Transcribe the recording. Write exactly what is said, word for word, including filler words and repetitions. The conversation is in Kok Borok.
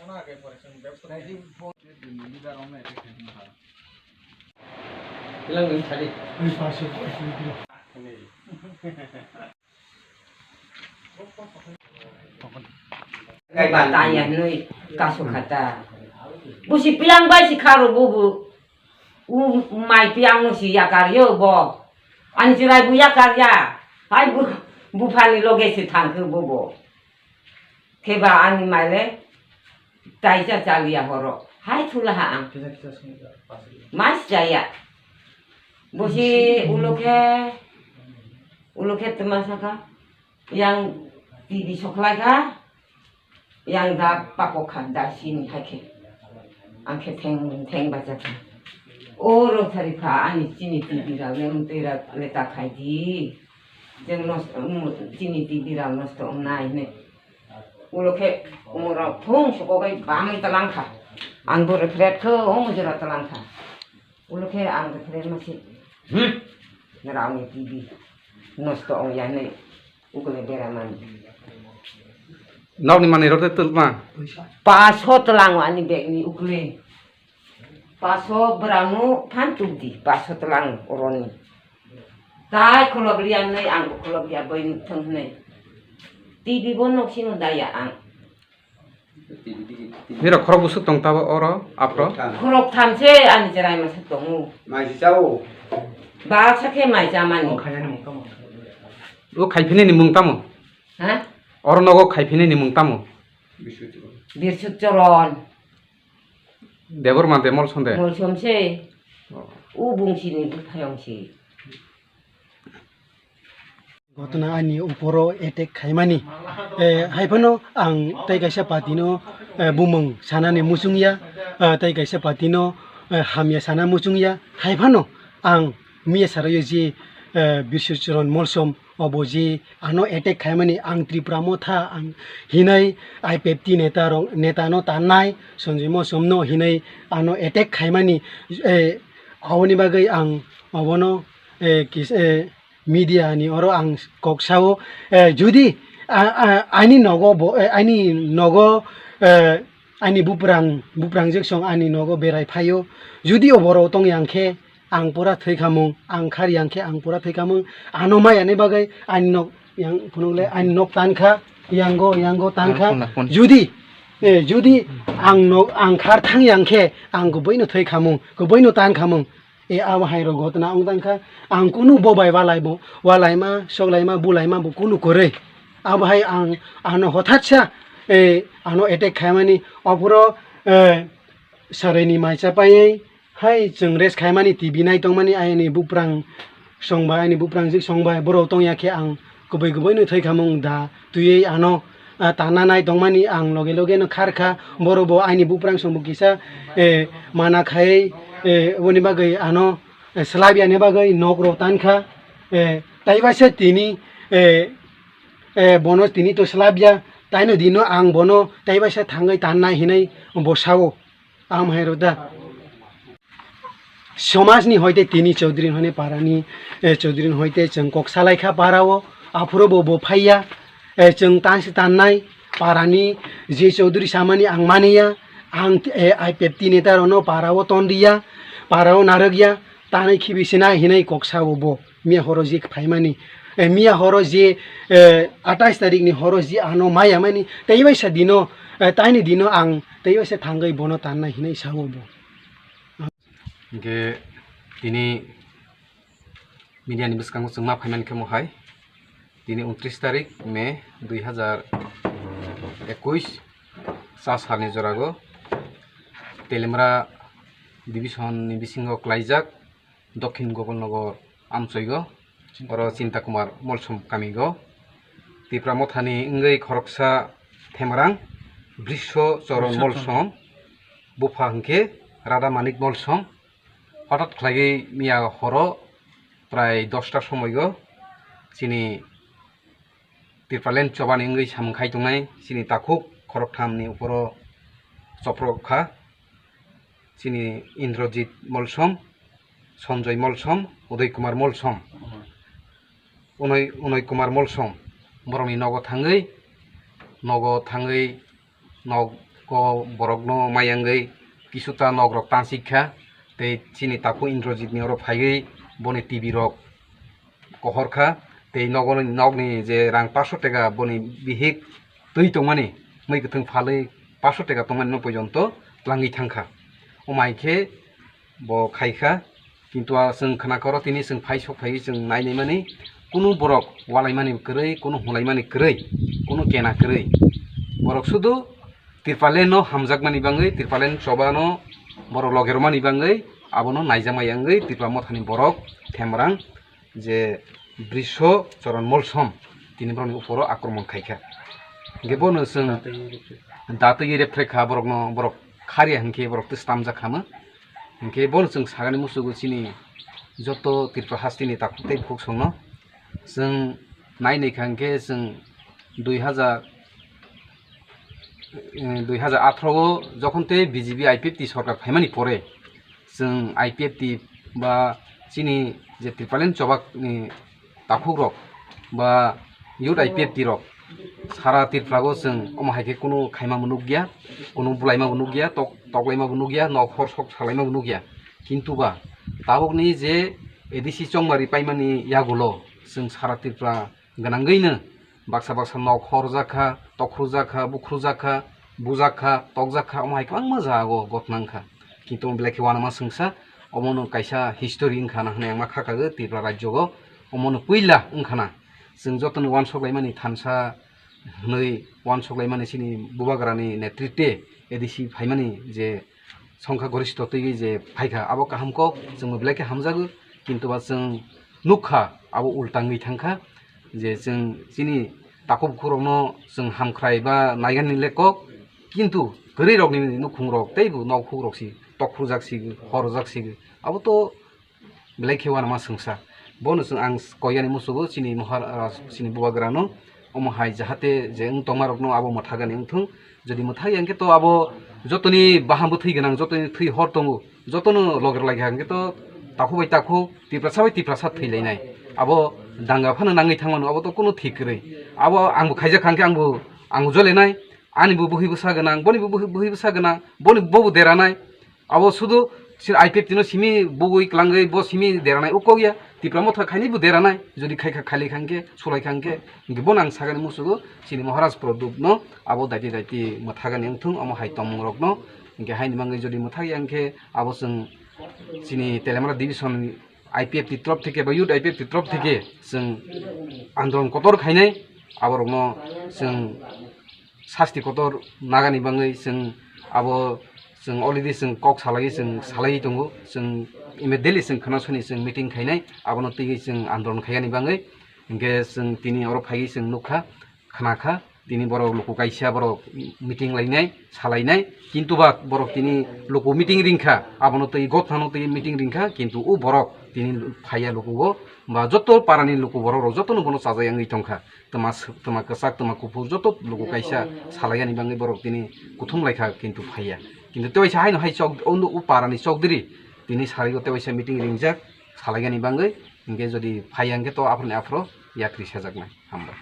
Kaiba tanya nui kasu khata. Busi pilang bai si kharo bubu. U mai piang no si yakar yo bo. Ani chirai bu yakar ya. Hai bu, buphani loge si thangkhe bubu. Keba ani maile taisa chaliya horo. Hai thulaha ang. Mas jaya. Busi ulo khe, ulo khe tma saka. Yang T V soklai kha. Yang da pako kha da sini hai khe. Ang khe theng, theng bacha kha. O rok thari pha ani chini T V rok le mtwi rok le ta khai di. Jeng nos, um, chini T V rok nosto wngnai hwnwi. Ulo khe umorok thung soko bai bamwi talang kha. Ang bo refret kho omo jora talang kha. Ulo khe ang refret ma si. Hmm. Nara ang T V nosto ong ya hwnwi ukule bera mani. Nokni manwi rok tei twlma. Paso talang ani bag ni ukule. Paso bwrangno phan tuk di, paso tlang oroni. Tai khulok liya nai, ang bo khulok liya bai nuk thang nai. T V bo nok sino daya ang. Nira khorok busuk tong tabo oro, apro? Khorok tham se ani cherai masa tongo. Mai si chao. Ba sa khe mai cha mani. O khaiphinini mung tamo? Ha? Oro nogo khaiphinini mung tamo? Birsut Choron. Debor mante Molsom de? Molsom se. Oh. U bungsini buphayong se. Gotona ani uporo attack khaimani. Eh, haiphano ang tei kaisa party no, eh, bumung sanani muchungya, eh, tei kaisa party no, eh, hamya sana muchungya. Haiphano ang miya sarayo je, eh, Biswachron Molsom obo je ano attack khaimani, ang Tripura Motha ang hinai I P F T neta rok, neta no tannai, Sanjoy Molsom no hinai ano attack khaimani, eh, aboni bagwi ang obono, eh, kis-, eh, media ni oro ang kok sao, eh, judi, a, a, ani nogo bo, eh, ani nogo, eh, ani buprang, buprang jeksong ani nogo berai phaio, judi oborok tong yang khe, ang pura thwi khamung, ang khar yang khe ang pura thwi khamung, ano maya ni bagwi ani nok yang phunuk le ani nok tan kha, yango, yango tan kha. Ang phun, ang phun. Judi, eh, judi ang nok, ang khar thang yang khe ang kubui no thwi khamung, kubui no tan khamung. E abo hai rok gotna wng tang kha, ang kunu bo bai walai bo, walaima, soklaima, bulaima bo kunu kwrwi. Abo hai ang ano hothat sa, eh, ano attack khaimani, ophuro, eh, Sarai ni mai cha paiwi hai chwng rest khaimani T V nai tongmani ayani buprang songbai, ani buprang jik songbai, borok tongya khe ang kubui kubui no thwi khamung da twiwi ano, ah, tana nai tongmani ang loge loge no khar kha, borok bo ani buprang songbo kisa, eh, mana khai, eh, boni bagwi ano, eh, slabya ni bagwi nok rok tan kha, eh, taibaisa tini, eh, eh, bono tini to slabya, taino dino ang bono taibaisa thangwi tan nai hinwi bo sao. Am hai rok da. Somaj ni hoite tini Chaudhary hone para ni, eh, Chaudhary hoite chwng kok salai kha para o, aphuru bo bo phaiya, eh, chwng tan se tan nai para ni je Chaudhary samani ang mani ya, ang, eh, I P F T neta rok no para o ton ri ya, para o narwk ya, tanai khibi se nai hinai kok sao bo. Miya horo je phaimani, eh, miya horo je, eh, atais tarik ni horo je ano maya mani, tei waisa dino, eh, taini dino ang tei waisa thangwi bono tanna hinwi sao bo. Hingke tini media ni bwskango chwng ma phaimani khe mo hai, tini untris tarik May dui hazar ekush, cha salni jorago Telimra division ni bisingo klaijak Dokhin Gopalnagar amchoigo, oro Chinta Kumar Molsom kamigo, Tipra Mothani wngwi khoroksa Themrang Brisho Choron Molsom, bupha hwnkhe Radha Manik Molsom. Hothat khlaiwi miya horo prai dosta somoigo chini Tipraland chobani wngwi samung khai tongnai chini takhuk khoroktham ni uporo choprok kha. Chini Indrajit Molsom, Sanjoy Molsom, Uday Kumar Molsom. Unoi, Unoi Kumar Molsom borokni nogo thangwi, nogo thangwi nok Bo borokno mayangwi kisuta nokrok tansik kha, tei chini takhuk Indrajit ni oro phaiwi boni T V rok kohor kha, tei nogo, nokni je rang paso teka boni bihik twi tongmani, mui kwthwng phalwi paso teka tongmani no porjonto twlangwi thang kha. Omo hai khe bo khai kha, kintu a chwng khna koro tini chwng phai sok phaiwi chwng nai naimani, kunu borok walaimani kwrwi, kunu hulaimani kwrwi, kunu kena kwrwi. Borok sudu Tripalen no hamjakmani bangwi, Tripalen chobano borok logermani bangwi, abono naijakma yangwi Tripura mothani borok Themrang je Brisho Choron Molsom tini borokni uporo akromon khaikha. Hingke bono chwng datwi repre kha borokno, borok khariya hinkhe borok twi stamjak kha mo. Hingke bono chwng sagani musugo chini joto Tripura hasteni takhuk tei bukhuk songno chwng nai nai kha hinkhe chwng dui hazar, eh, dui hazar atharo o jokhon tei B J P I P F T sorkar phaimani pore, chwng I P F T ba chini je Tripalian chobak ni takhuk rok ba youth I P F T rok sara Tripura o chwng omo hai khe kunu khaima bo nukya, kunu bulaima bo nukya, tok, toklaima bo nukya, nok hor sok salaima bo nukya. Kintu ba tabukni je A D C chongmari paimani yagulo chwng sara Tripura gwnangwino baksa baksa nok horjak kha, tokhrujak kha, bukhrujak kha, bujak kha, tokjak kha, omo hai kwbangma jaga o ghotna wngkha. Kintu omo belai khe uanama swngsa, omono kaisa history wngkha na hwnwi ang ma kha kago Tripura rajyo o, omono puila wngkha na. Chwng jotono uansuk laimani thansa hwnwi uansuk laimani chini bubagrani netritwe A D C phaimani je songkha gorista twiwi je phaikha, abo kaham kok chwngbo belai khe hamjago, kintu ba chwng nukha abo ulta wngwi thangkha, je chwng chini takhuk bukhuk rokno chwng hamkhrai ba naigani le kok, kintu kwrwi rokni nukhung rok teibo nok huk rok si tokhrujak si horjak si, abo to belai khe uanama swngsa. Bono chwng ang koyani musugo chini Maharaj, chini bubagrano, omo hai jahate je wng tongma rokno abo mwthagani wngthung. Jodi mwthagya hwnkhe to abo jotoni bahan bwthwi gwnang, jotoni thwi hor tongo, jotono loger laikha hwnkhe to takhuk bai takhuk, Tiprasa bai Tiprasa thwi lainai. Abo danga phano nangwi thangmano, abo to kunu thik kwrwi. Abo angbo khaijak kha hwnkhe angbo, angbo jolenai, ani bo bwhwi bwsa gwnang, boni bo bwhwi, bwhwi bwsa gwnang, boni bobo deranai. Abo sudu sir I P F T no simi bugui klangwi bo simi deranai ukok ya. Tipra motha khaini bo deranai. Jodi khaikha khali khangkhe, sulai khangkhe, hingke bono ang sagani musugo chini Maharaj Pradyut no abo daiti daiti mwthagani wngthung, omo hai tongmung rokno. Hingke haini mangwi jodi mwthagya hingke abo chwng chini Telemara division I P F T trop theke ba youth I P F T trop theke chwng andolon kotor khainai, aborokno chwng sasti kotor nagani bangwi chwng abo chwng already chwng kok salai chwng salai tongo, chwng immediately chwng khwna soni chwng meeting khainai, abono twiwi chwng andolon khaiyani bangwi. Hingke chwng tini oro phaiwi chwng nukha, khwnakha, tini borok luku kaisa borok meeting lainai, salainai, kintu ba borok tini luku meeting ringkha, abono twi gotnano twi meeting ringkha, kintu o borok tini phaiya lukugo, ba joto parani luku borok rok jotono bono chajak wngwi tongkha. Twma s-, twma kwchak, twma kuphur, joto luku kaisa salaiyani bangwi borok tini kuthum laikha, kintu phaiya. Kintu tewaisa haino hai chok, o, o parani chokdiri tini sarigo tewaisa meeting ringjak salaiyani bangwi, hinkhe jodi phaiya hinkhe to aphuruni aphuru yakri sajaknai. Hambai.